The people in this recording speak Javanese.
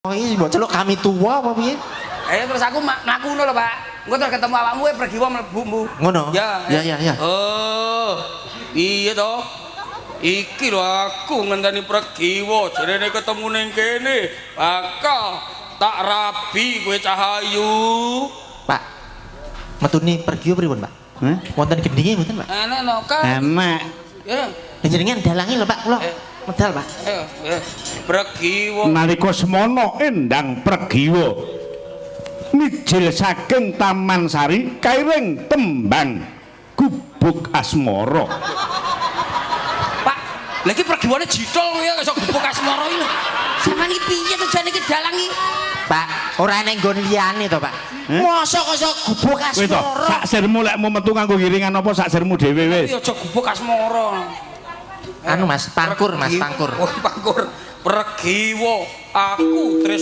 Oh, iki mbok celuk kami tua apa piye? Eh, terus aku mlaku ngono lho, Pak. Engko terus ketemu awakmu, eh, Pregiwa mlebu mbu. Ngono? Ya. Ya. Oh. Iya toh. Iki lho aku ngenteni Pregiwa, jarene ketemu ning kene. Bakal tak rabi kowe, Cahayu. Pak. Metune Pregiwa pripun, Pak? Hah? Wonten gendinge mboten, Pak? Enak no kan. Enak. Ya. Panjenengan dalangi lho, Pak, kula. Eh. Medal, Pak. Ayo, eh. Pregiwa. Nalika semono Endang Pregiwa mijil saking Taman Sari kairing tembang Gubuk Asmara. Pak, lha iki Pregiwane jitol kowe ya iso Gubuk Asmara iki lho. Sampeyan iki piye to jane iki dalang iki? Pak, ora eneng nggon liyane to, Pak? Eh? Mosok kok iso Gubuk Kowe to, Asmara? Sak sirmu lek mau metu nganggo giringan apa sak sirmu dhewe wis. Tapi aja Gubuk Asmara. Anu, Mas, pangkur, Mas, pangkur. Oh, pangkur. Pregiwa, aku tresno